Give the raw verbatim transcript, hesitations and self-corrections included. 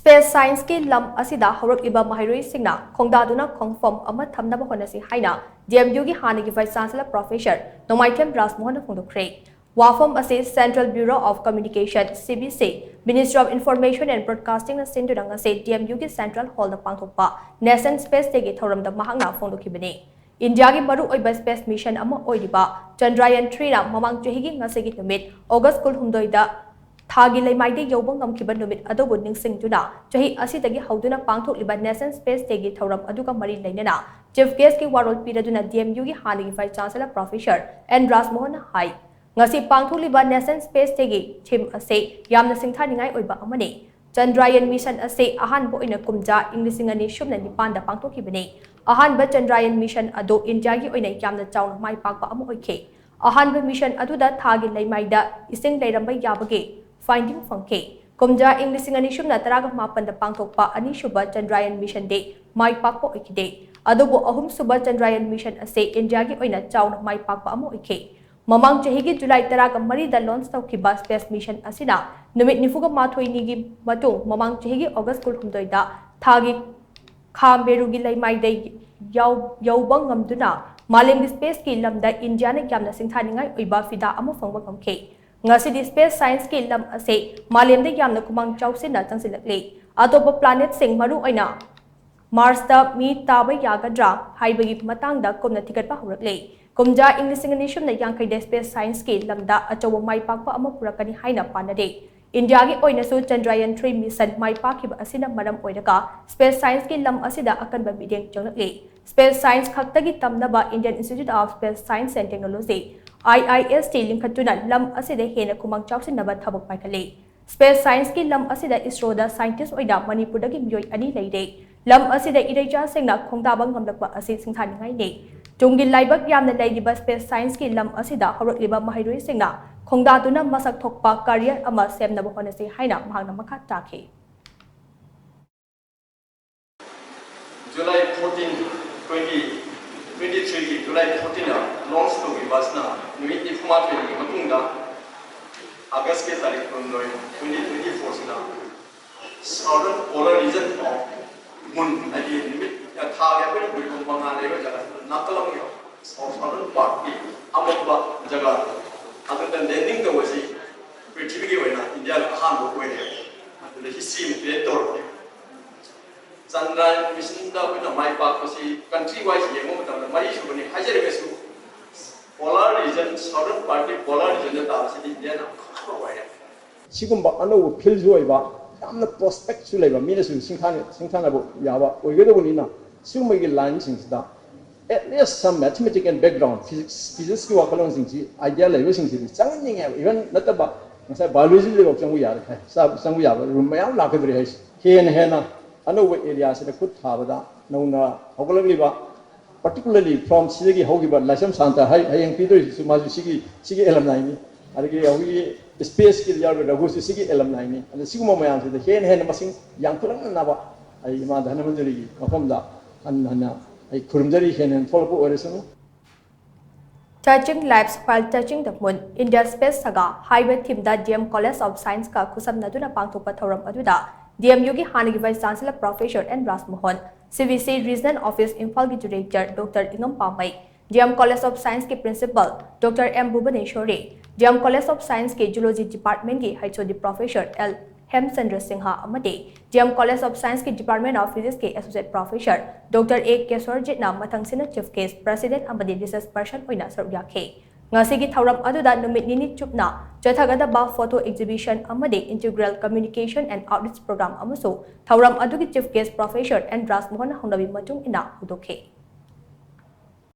Space Science-ꯀꯤ ꯂꯝ ꯑꯁꯤꯗ ꯍꯧꯔꯛꯂꯤꯕ ꯃꯍꯩꯔꯣꯏꯁꯤꯡꯅ ꯈꯣꯡꯗꯥꯗꯨꯅ ꯈꯣꯡꯐꯝ ꯑꯃ ꯊꯝꯅꯕ ꯍꯣꯠꯅꯁꯤ ꯍꯥꯏꯅ D M U-ꯒꯤ ꯍꯥꯟꯅꯒꯤ Vice Chancellor Professor ꯅꯣꯡꯃꯥꯏꯊꯦꯝ ꯔꯥꯖꯃꯣꯍꯟꯅ ꯐꯣꯡꯗꯣꯛꯈ꯭ꯔꯦ꯫ ꯋꯥꯐꯝ ꯑꯁꯤ Central Bureau of Communication, C B C, Ministry of Information and Broadcasting-ꯅ ꯁꯤꯟꯗꯨꯅ ꯉꯁꯤ D M U-ꯒꯤ Central Hall-ꯗ ꯄꯥꯡꯊꯣꯛꯄ National Space Day-ꯒꯤ ꯊꯧꯔꯝꯗ ꯃꯍꯥꯛꯅ ꯐꯣꯡꯗꯣꯛꯈꯤꯕꯅꯤ꯫ ꯏꯟꯗꯤꯌꯥꯒꯤ ꯃꯔꯨꯑꯣꯏꯕ space mission ꯑꯃ ꯑꯣꯏꯔꯤꯕ Chandrayaan three-ꯅ ꯃꯃꯥꯡ ꯆꯍꯤꯒꯤ ꯉꯁꯤꯒꯤ ꯅꯨꯃꯤꯠ August ꯀꯨꯟꯍꯨꯝꯗꯣꯏꯗ ꯊꯥꯒꯤ ꯂꯩꯃꯥꯏꯗ ꯌꯧꯕ ꯉꯝꯈꯤꯕ ꯅꯨꯃꯤꯠ ꯑꯗꯨꯕꯨ ꯅꯤꯡꯁꯤꯡꯗꯨꯅ ꯆꯍꯤ ꯑꯁꯤꯗꯒꯤ ꯍꯧꯗꯨꯅ ꯄꯥꯡꯊꯣꯛꯂꯤꯕ National Space Day-ꯒꯤ ꯊꯧꯔꯝ ꯑꯗꯨꯒ ꯃꯔꯤ ꯂꯩꯅꯅ Chief Guest-ꯀꯤ ꯋꯥꯔꯣꯜ ꯄꯤꯔꯗꯨꯅ D M U-ꯒꯤ ꯍꯥꯟꯅꯒꯤ Vice Chancellor Professor N ꯔꯥꯖꯃꯣꯍꯟꯅ ꯍꯥꯏ꯫ ꯉꯁꯤ ꯄꯥꯡꯊꯣꯛꯂꯤꯕ National Space Day-ꯒꯤ theme ꯑꯁꯤ ꯌꯥꯝꯅ ꯁꯤꯡꯊꯥꯅꯤꯡꯉꯥꯏ ꯑꯣꯏꯕ ꯑꯃꯅꯤ꯫ Chandrayaan mission ꯑꯁꯤ ꯑꯍꯥꯟꯕ ꯑꯣꯏꯅ ꯀꯨꯝꯖꯥ ꯏꯪ ꯂꯤꯁꯤꯡ ꯑꯅꯤ ꯁꯨꯞꯅ ꯅꯤꯄꯥꯟꯗ ꯄꯥꯡꯊꯣꯛꯈꯤꯕꯅꯤ꯫ ꯑꯍꯥꯟꯕ Chandrayaan mission ꯑꯗꯨ ꯏꯟꯗꯤꯌꯥꯒꯤ ꯑꯣꯏꯅ ꯌꯥꯝꯅ ꯆꯥꯎꯅ ꯃꯥꯏ ꯄꯥꯛꯄ ꯑꯃ ꯑꯣꯏꯈꯤ꯫ ꯑꯍꯥꯟꯕ mission ꯑꯗꯨꯗ ꯊꯥꯒꯤ ꯂꯩꯃꯥꯏꯗ ꯏꯁꯤꯡ ꯂꯩꯔꯝꯕ ꯌꯥꯕꯒꯤ finding ꯐꯪꯈꯤ꯫ ꯀꯨꯝꯖꯥ ꯏꯪ ꯂꯤꯁꯤꯡ ꯑꯅꯤ ꯁꯨꯞꯅ ꯇꯔꯥꯒ ꯃꯥꯄꯟꯗ ꯄꯥꯡꯊꯣꯛꯄ ꯑꯅꯤꯁꯨꯕ Chandrayaan mission-ꯗꯤ ꯃꯥꯏ ꯄꯥꯛꯄ ꯑꯣꯏꯈꯤꯗꯦ꯫ ꯑꯗꯨꯕꯨ ꯑꯍꯨꯝꯁꯨꯕ Chandrayaan mission ꯑꯁꯤ ꯏꯟꯗꯤꯌꯥꯒꯤ ꯑꯣꯏꯅ ꯆꯥꯎꯅ ꯃꯥꯏ ꯄꯥꯛꯄ ꯑꯃ ꯑꯣꯏꯈꯤ꯫ ꯃꯃꯥꯡ ꯆꯍꯤꯒꯤ July ꯇꯔꯥꯒ ꯃꯔꯤꯗ launch ꯇꯧꯈꯤꯕ space mission ꯑꯁꯤꯅ ꯅꯨꯃꯤꯠ ꯅꯤꯐꯨꯒ ꯃꯥꯊꯣꯏꯅꯤꯒꯤ ꯃꯇꯨꯡ ꯃꯃꯥꯡ ꯆꯍꯤꯒꯤ August ꯀꯨꯟꯍꯨꯝꯗꯣꯏꯗ ꯊꯥꯒꯤ ꯈꯥ ꯃꯦꯔꯨꯒꯤ ꯂꯩꯃꯥꯏꯗ ꯌꯧ-, ꯌꯧꯕ ꯉꯝꯗꯨꯅ ꯃꯥꯂꯦꯝꯒꯤ space-ꯀꯤ ꯂꯝꯗ ꯏꯟꯗꯤꯌꯥꯅ ꯌꯥꯝꯅ ꯁꯤꯡꯊꯥꯅꯤꯡꯉꯥꯏ ꯑꯣꯏꯕ ꯐꯤꯗꯥ ꯑꯃ ꯐꯪꯕ ꯉꯝꯈꯤ꯫ ꯉꯁꯤꯗꯤ space science-ꯀꯤ ꯂꯝ ꯑꯁꯤ ꯃꯥꯂꯦꯝꯗ ꯌꯥꯝꯅ ꯈꯨꯃꯥꯡ ꯆꯥꯎꯁꯤꯟꯅ ꯆꯪꯁꯤꯜꯂꯛꯂꯤ꯫ ꯑꯇꯣꯞꯄ planet-ꯁꯤꯡ, ꯃꯔꯨꯑꯣꯏꯅ Mars-ꯇ ꯃꯤ ꯇꯥꯕ ꯌꯥꯒꯗ꯭ꯔꯥ ꯍꯥꯏꯕꯒꯤ ꯃꯇꯥꯡꯗ ꯀꯨꯞꯅ ꯊꯤꯒꯠꯄ ꯍꯧꯔꯛꯂꯤ꯫ ꯀꯨꯝꯖꯥ ꯏꯪ ꯂꯤꯁꯤꯡ ꯑꯅꯤ ꯁꯨꯞꯅ ꯌꯥꯡꯈꯩꯗ space science-ꯀꯤ ꯂꯝꯗ ꯑꯆꯧꯕ ꯃꯥꯏ ꯄꯥꯛꯄ ꯑꯃ ꯄꯨꯔꯛꯀꯅꯤ ꯍꯥꯏꯅ ꯄꯥꯅꯔꯤ꯫ ꯏꯟꯗꯤꯌꯥꯒꯤ ꯑꯣꯏꯅꯁꯨ Chandrayaan three mission ꯃꯥꯏ ꯄꯥꯛꯈꯤꯕ ꯑꯁꯤꯅ ꯃꯔꯝ ꯑꯣꯏꯔꯒ space science-ꯀꯤ ꯂꯝ ꯑꯁꯤꯗ ꯑꯀꯟꯕ ꯃꯤꯠꯌꯦꯡ ꯆꯪꯂꯛꯂꯤ꯫ Space science ꯈꯛꯇꯒꯤ ꯇꯝꯅꯕ Indian Institute of Space Science and Technology, I I S T, ꯂꯤꯡꯈꯠꯇꯨꯅ ꯂꯝ ꯑꯁꯤꯗ ꯍꯦꯟꯅ ꯈꯨꯃꯥꯡ ꯆꯥꯎꯁꯤꯟꯅꯕ ꯊꯕꯛ ꯄꯥꯏꯈꯠꯂꯤ꯫ Space science-ꯀꯤ ꯂꯝ ꯑꯁꯤꯗ ISRO-ꯗ scientist ꯑꯣꯏꯅ ꯃꯅꯤꯄꯨꯔꯗꯒꯤ ꯃꯤꯑꯣꯏ ꯑꯅꯤ ꯂꯩꯔꯦ꯫ ꯂꯝ ꯑꯁꯤꯗ ꯏꯔꯩꯆꯥꯁꯤꯡꯅ ꯈꯣꯡꯗꯥꯕ ꯉꯝꯂꯛꯄ ꯑꯁꯤ ꯁꯤꯡꯊꯥꯅꯤꯡꯉꯥꯏꯅꯤ꯫ ꯇꯨꯡꯒꯤ ꯂꯥꯏꯕꯛ ꯌꯥꯝꯅ ꯂꯩꯔꯤꯕ space science-ꯀꯤ ꯂꯝ ꯑꯁꯤꯗ ꯍꯧꯔꯛꯂꯤꯕ ꯃꯍꯩꯔꯣꯏꯁꯤꯡꯅ ꯈꯣꯡꯗꯥꯗꯨꯅ ꯃꯁꯛ ꯊꯣꯛꯄ career ꯑꯃ ꯁꯦꯝꯅꯕ ꯍꯣꯠꯅꯁꯤ ꯍꯥꯏꯅ ꯃꯍꯥꯛꯅ ꯃꯈꯥ ꯇꯥꯈꯤ꯫ July fourteen, twenty twenty-three-ꯒꯤ July fourteen-ꯗ launch ꯇꯧꯈꯤꯕ ꯑꯁꯤꯅ ꯅꯨꯃꯤꯠ ꯅꯤꯐꯨꯃꯥꯊꯣꯏꯅꯤꯒꯤ ꯃꯇꯨꯡꯗ August-ꯀꯤ ꯇꯥꯔꯤꯛ ꯀꯨꯟꯍꯨꯝꯗꯣꯏ, twenty twenty-four-ꯁꯤꯗ Southern polar region of moon ꯍꯥꯏꯗꯤ ꯅꯨꯃꯤꯠ ꯊꯥꯒꯤ ꯑꯩꯈꯣꯏꯅ ꯄꯨꯔꯤꯕ ꯃꯉꯥꯜ ꯂꯩꯕ ꯖꯒꯥ ꯅꯥꯀꯜ ꯑꯃꯒꯤ southern partꯀꯤ ꯑꯃꯝꯕ ꯖꯒꯥ ꯑꯗꯨꯗ landing ꯇꯧꯕꯁꯤ ꯄ꯭ꯔꯤꯊꯤꯕꯤꯒꯤ ꯑꯣꯏꯅ ꯏꯟꯗꯤꯌꯥꯅ ꯑꯍꯥꯟꯕ ꯑꯣꯏꯔꯦ꯫ ꯑꯗꯨꯗ history ꯑꯃ create ꯇꯧꯔꯕꯅꯦ꯫ ꯆꯟꯗ꯭ꯔꯌꯥꯟ missionꯗ ꯑꯩꯈꯣꯏꯅ ꯃꯥꯏ ꯄꯥꯛꯄꯁꯤ country wise ꯌꯦꯡꯕ ꯃꯇꯝꯗ ꯃꯔꯤꯁꯨꯕꯅꯤ ꯍꯥꯏꯖꯔꯒꯁꯨ polar region southern partꯀꯤ polar regionꯗ ꯇꯥꯕꯁꯤꯗꯤ ꯏꯟꯗꯤꯌꯥꯅ ꯑꯍꯥꯟꯕ ꯑꯣꯏꯔꯦ꯫ ꯁꯤꯒꯨꯝꯕ ꯑꯅꯧꯕ fieldꯁꯨ ꯑꯣꯏꯕ, ꯌꯥꯝꯅ prospectꯁꯨ ꯂꯩꯕ, ꯃꯤꯅꯁꯨ ꯁꯤꯡꯊꯥꯅ ꯁꯤꯡꯊꯥꯅꯕ ꯌꯥꯕ ꯑꯣꯏꯒꯗꯧꯕꯅꯤꯅ, ꯁꯤꯒꯨꯝꯕꯒꯤ lineꯁꯤꯡꯁꯤꯗ at least some mathematical background, physics physicsꯀꯤ ꯋꯥꯈꯜꯂꯣꯟꯁꯤꯡꯁꯤ, idea ꯂꯩꯕꯁꯤꯡꯁꯤꯗꯤ ꯆꯪꯍꯟꯅꯤꯡꯉꯦꯕ꯫ Even ꯅꯠꯇꯕ ꯉꯁꯥꯏ biologyꯗꯐꯥꯎ ꯆꯪꯕ ꯌꯥꯔꯦ ꯍꯥꯏ, ꯆꯥꯕ ꯆꯪꯕ ꯌꯥꯕ room ꯃꯌꯥꯝ ꯂꯥꯛꯀꯗꯧꯔꯤ ꯍꯥꯏꯁꯦ꯫ ꯍꯦꯟꯅ ꯍꯦꯟꯅ ꯑꯅꯧꯕ areaꯁꯤꯗ ꯈꯨꯠ ꯊꯥꯕꯗ ꯅꯧꯅ ꯍꯧꯒꯠꯂꯛꯂꯤꯕ particularly from ꯁꯤꯗꯒꯤ ꯍꯧꯈꯤꯕ ꯂꯥꯏꯁ꯭ꯔꯝ ꯁꯥꯟꯇ ꯍꯌꯦꯡ ꯄꯤꯗꯣꯏꯁꯤꯁꯨ ꯃꯥꯁꯨ ꯁꯤꯒꯤ ꯁꯤꯒꯤ alumniꯅꯤ꯫ ꯑꯗꯒꯤ ꯑꯩꯈꯣꯏꯒꯤ spaceꯀꯤ ꯌꯥꯎꯔꯤꯕ ꯔꯘꯨꯁꯨ ꯁꯤꯒꯤ alumniꯅꯤ꯫ ꯑꯗ ꯁꯤꯒꯨꯝꯕ ꯃꯌꯥꯝꯁꯤꯗ ꯍꯦꯟꯅ ꯍꯦꯟꯅ ꯃꯁꯤꯡ ꯌꯥꯝꯈꯠꯂꯛꯅꯅꯕ ꯑꯩ ꯏꯃꯥ ꯙꯅꯃꯟꯖꯨꯔꯤꯒꯤ ꯃꯐꯝꯗ ꯍꯟꯅ ꯍꯟꯅ ꯑꯩ ꯈꯨꯔꯨꯝꯖꯔꯤ, ꯍꯦꯟꯅ ꯍꯦꯟꯅ ꯊꯣꯛꯂꯛꯄ ꯑꯣꯏꯔꯁꯅꯨ꯫ Touching lives while touching the moon, India Space Saga ꯍꯥꯏꯕ themeꯗ D M College of Scienceꯀ ꯈꯨꯠꯁꯝꯅꯗꯨꯅ ꯄꯥꯡꯊꯣꯛꯄ ꯊꯧꯔꯝ ꯑꯗꯨꯗ D M Uꯒꯤ ꯍꯥꯟꯅꯒꯤ Vice Chancellor Professor N ꯔꯥꯖꯃꯣꯍꯟ, C V C Regional Office ꯏꯝꯐꯥꯜꯒꯤ Director Doctor ꯏꯉꯝ ꯄꯥꯝꯃꯩ, D M College of Scienceꯀꯤ Principal Doctor M ꯚꯨꯕꯅꯦꯁꯣꯔꯤ, D M College of Scienceꯀꯤ Zoology Departmentꯀꯤ H O D Professor L ꯍꯦꯝꯆꯟꯗ꯭ꯔ Singh ꯑꯃꯗꯤ D M College of Scienceꯀꯤ Department of Physicsꯀꯤ Associate Professor Doctor A ꯀꯦꯁꯣꯔꯖꯤꯠꯅ ꯃꯊꯪꯁꯤꯠꯅ Chief Guest, President ꯑꯃꯗꯤ Research Person ꯑꯣꯏꯅ ꯁꯔꯨꯛ ꯌꯥꯈꯤ꯫ ꯉꯁꯤꯒꯤ ꯊꯧꯔꯝ ꯑꯗꯨꯗ ꯅꯨꯃꯤꯠ ꯅꯤꯅꯤ ꯆꯨꯞꯅ ꯆꯠꯊꯒꯗꯕ photo exhibition ꯑꯃꯗꯤ Integral Communication and Outreach Program ꯑꯃꯁꯨ ꯊꯧꯔꯝ ꯑꯗꯨꯒꯤ Chief Guest Professor N ꯔꯥꯖꯃꯣꯍꯟ ꯍꯧꯅꯕꯤ ꯃꯇꯨꯡ ꯏꯟꯅ ꯍꯧꯗꯣꯛꯈꯤ꯫